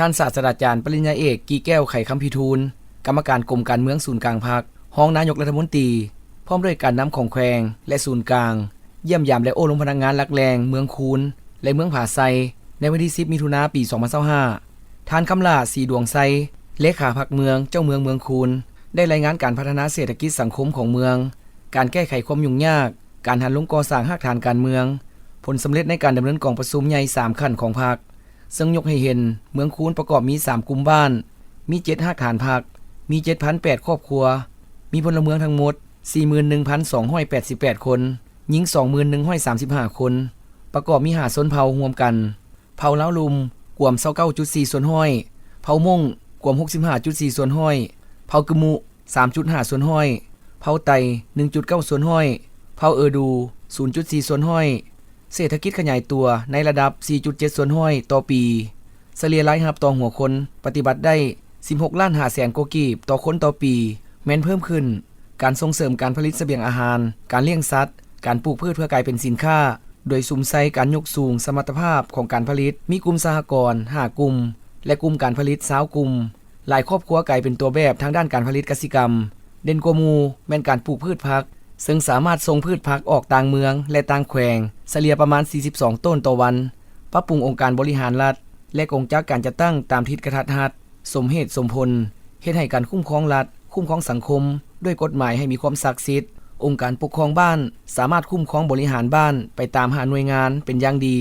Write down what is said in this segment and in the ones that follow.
ທ່ານສາດສະດາຈານປະລິນຍາເອກ ກີແກ້ວ ໄຂຄຳພິທູນ, ກຳມະການກົມການເມືອງສູນກາງພັກ, ຮອງນາຍົກລັດຖະມົນຕີ, ພ້ອມດ້ວຍການນຳຂອງແຂວງ ແລະ ສູນກາງ ຢ້ຽມຢາມ ແລະ ໂອ້ລົມພະນັກງານຫຼັກແຫຼ່ງເມືອງຄູນ ແລະ ເມືອງຜາໄຊ ໃນວັນທີສິບ ມິຖຸນາ ປີສອງພັນຊາວຫ້າ. ທ່ານ ຄຳຫຼ້າ ສີດວງໄຊ ເລຂາພັກເມືອງ, ເຈົ້າເມືອງເມືອງຄູນ ໄດ້ລາຍງານການພັດທະນາເສດຖະກິດສັງຄົມຂອງເມືອງ, ການແກ້ໄຂຄວາມຫຍຸ້ງຍາກ, ການຫັນລົງກໍ່ສ້າງຮາກຖານການເມືອງ, ຜົນສຳເລັດໃນການດຳເນີນກອງປະຊຸມໃຫຍ່ສາມຂັ້ນຂອງພັກ, ເຊິ່ງຍົກໃຫ້ເຫັນເມືອງຄູນປະກອບມີສາມກຸ່ມບ້ານ, ມີເຈັດຮາກຖານພັກ, ມີເຈັດພັນແປດຄອບຄົວ, ມີພົນລະເມືອງທັງໝົດສີ່ໝື່ນໜຶ່ງພັນສອງຮ້ອຍແປດສິບແປດຄົນ, ຍິງສອງໝື່ນໜຶ່ງຮ້ອຍສາມສິບຫ້າຄົນ, ປະກອບມີຫ້າຊົນເຜົ່າຮ່ວມກັນ, ເຜົ່າລາວລຸ່ມ ກວມຊາວເກົ້າຈຸດສີ່ສ່ວນຮ້ອຍ, ເຜົ່າມົ້ງ ກວມຫົກສິບຫ້າຈຸດສີ່ສ່ວນຮ້ອຍ, ເຜົ່າກຶມມຸ ສາມຈຸດຫ້າສ່ວນຮ້ອຍ, ເຜົ່າໄຕ ໜຶ່ງຈຸດເກົ້າສ່ວນຮ້ອຍ, ເຜົ່າເອີດູ ສູນຈຸດສີ່ສ່ວນຮ້ອຍ. ເສດຖະກິດຂະຫຍາຍຕົວໃນລະດັບ ສີ່ຈຸດເຈັດສ່ວນຮ້ອຍຕໍ່ປີ. ສະເລ່ຍລາຍຮັບຕໍ່ຫົວຄົນປະຕິບັດໄດ້ ສິບຫົກລ້ານຫ້າແສນກວ່າກີບຕໍ່ຄົນຕໍ່ປີ, ແມ່ນເພີ່ມຂຶ້ນ. ການສົ່ງເສີມການຜະລິດສະບຽງອາຫານ, ການລ້ຽງສັດ, ການປູກພືດເພື່ອກາຍເປັນສິນຄ້າ, ໂດຍສຸມໃສ່ການຍົກສູງສະມັດຕະພາບຂອງການຜະລິດ, ມີກຸ່ມສະຫະກອນຫ້າກຸ່ມ ແລະ ກຸ່ມການຜະລິດຊາວກຸ່ມ. ຫຼາຍຄອບຄົວກາຍເປັນຕົວແບບທາງດ້ານການຜະລິດກະສິກຳ. ເດັ່ນກວ່າໝູ່ແມ່ນການປູກພືດຜັກ, ເຊິ່ງສາມາດສົ່ງພືດຜັກອອກຕ່າງເມືອງ ແລະ ຕ່າງແຂວງ ສະເລ່ຍປະມານສີ່ສິບສອງໂຕນຕໍ່ວັນ, ປັບປຸງອົງການບໍລິຫານລັດ ແລະ ກົງຈັກການຈັດຕັ້ງຕາມທິດກະທັດຮັດ, ສົມເຫດສົມຜົນ, ເຮັດໃຫ້ການຄຸ້ມຄອງລັດ, ຄຸ້ມຄອງສັງຄົມດ້ວຍກົດໝາຍໃຫ້ມີຄວາມສັກສິດ. ອົງການປົກຄອງບ້ານສາມາດຄຸ້ມຄອງບໍລິຫານບ້ານໄປຕາມຫ້າໜ່ວຍງານເປັນຢ່າງດີ,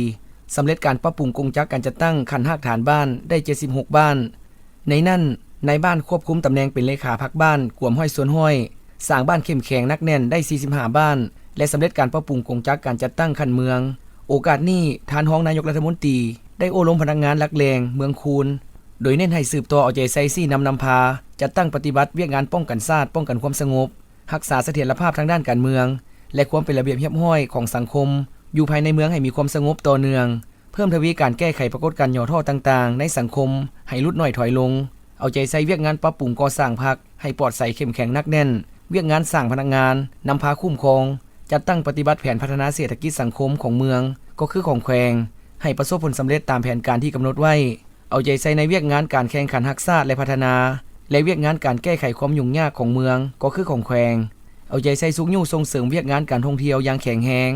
ສຳເລັດການປັບປຸງກົງຈັກການຈັດຕັ້ງຂັ້ນຮາກຖານບ້ານໄດ້ເຈັດສິບຫົກບ້ານ. ໃນນັ້ນ, ນາຍບ້ານຄວບຄຸມຕຳແໜ່ງເປັນເລຂາພັກບ້ານກວມຮ້ອຍສ່ວນຮ້ອຍ, ສ້າງບ້ານເຂັ້ມແຂງໜັກແໜ້ນໄດ້ສີ່ສິບຫ້າບ້ານ ແລະ ສຳເລັດການປັບປຸງກົງຈັກການຈັດຕັ້ງຂັ້ນເມືອງ. ໂອກາດນີ້, ທ່ານຮອງນາຍົກລັດຖະມົນຕີໄດ້ໂອ້ລົມພະນັກງານຫຼັກແຫຼ່ງເມືອງຄູນ, ໂດຍເນັ້ນໃຫ້ສືບຕໍ່ເອົາໃຈໃສ່ຊີ້ນຳນຳພາ, ຈັດຕັ້ງປະຕິບັດວຽກງານປ້ອງກັນຊາດ, ປ້ອງກັນຄວາມສະຫງົບ, ຮັກສາສະຖຽນລະພາບທາງດ້ານການເມືອງ ແລະ ຄວາມເປັນລະບຽບຮຽບຮ້ອຍຂອງສັງຄົມ ຢູ່ພາຍໃນເມືອງໃຫ້ມີຄວາມສະຫງົບຕໍ່ເນື່ອງ, ເພີ່ມທະວີການແກ້ໄຂປາກົດການຫຍໍ້ທໍ້ຕ່າງໆໃນສັງຄົມໃຫ້ຫຼຸດໜ້ອຍຖອຍລົງ, ເອົາໃຈໃສ່ວຽກງານປັບປຸງກໍ່ສ້າງພັກໃຫ້ປອດໃສເຂັ້ມແຂງໜັກແໜ້ນ, ວຽກງານສ້າງພະນັກງານ, ນຳພາຄຸ້ມຄອງ, ຈັດຕັ້ງປະຕິບັດແຜນພັດທະນາເສດຖະກິດສັງຄົມຂອງເມືອງ ກໍຄືຂອງແຂວງ ໃຫ້ປະສົບຜົນສຳເລັດຕາມແຜນການທີ່ກຳນົດໄວ້. ເອົາໃຈໃສ່ໃນວຽກງານການແຂ່ງຂັນຮັກຊາດ ແລະ ພັດທະນາ ແລະ ວຽກງານການແກ້ໄຂຄວາມຫຍຸ້ງຍາກຂອງເມືອງ ກໍຄືຂອງແຂວງ. ເອົາໃຈໃສ່ຊຸກຍູ້ສົ່ງເສີມວຽກງານການທ່ອງທ່ຽວຢ່າງແຂງແຮງ,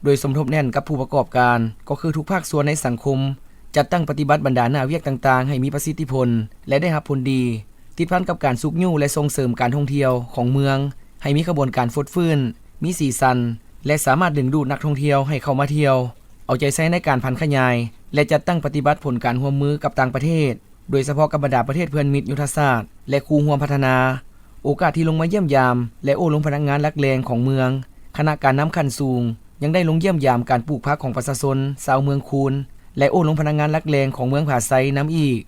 ໂດຍສົມທົບແໜ້ນກັບຜູ້ປະກອບການ ກໍຄືທຸກພາກສ່ວນໃນສັງຄົມ, ຈັດຕັ້ງປະຕິບັດບັນດາໜ້າວຽກຕ່າງໆໃຫ້ມີປະສິດທິຜົນ ແລະ ໄດ້ຮັບຜົນດີ, ຕິດພັນກັບການຊຸກຍູ້ ແລະ ສົ່ງເສີມການທ່ອງທ່ຽວຂອງເມືອງ ໃຫ້ມີຂະບວນການຟົດຟື້ນ, ມີສີສັນ ແລະ ສາມາດດຶງດູດນັກທ່ອງທ່ຽວໃຫ້ເຂົ້າມາທ່ຽວ. ເອົາໃຈໃສ່ໃນການຜັນຂະຫຍາຍ ແລະ ຈັດຕັ້ງປະຕິບັດຜົນການຮ່ວມມືກັບຕ່າງປະເທດ, ໂດຍສະເພາະກັບບັນດາປະເທດເພື່ອນມິດຍຸດທະສາດ ແລະ ຄູ່ຮ່ວມພັດທະນາ. ໂອກາດທີ່ລົງມາຢ້ຽມຢາມ ແລະ ໂອ້ລົມພະນັກງານຫຼັກແຫຼ່ງຂອງເມືອງ, ຄະນະການນຳຂັ້ນສູງຍັງໄດ້ລົງຢ້ຽມຢາມການປູກຜັກຂອງປະຊາຊົນຊາວເມືອງຄູນ ແລະ ໂອ້ລົມພະນັກງານຫຼັກແຫຼ່ງຂອງເມືອງຜາໄຊນຳອີກ.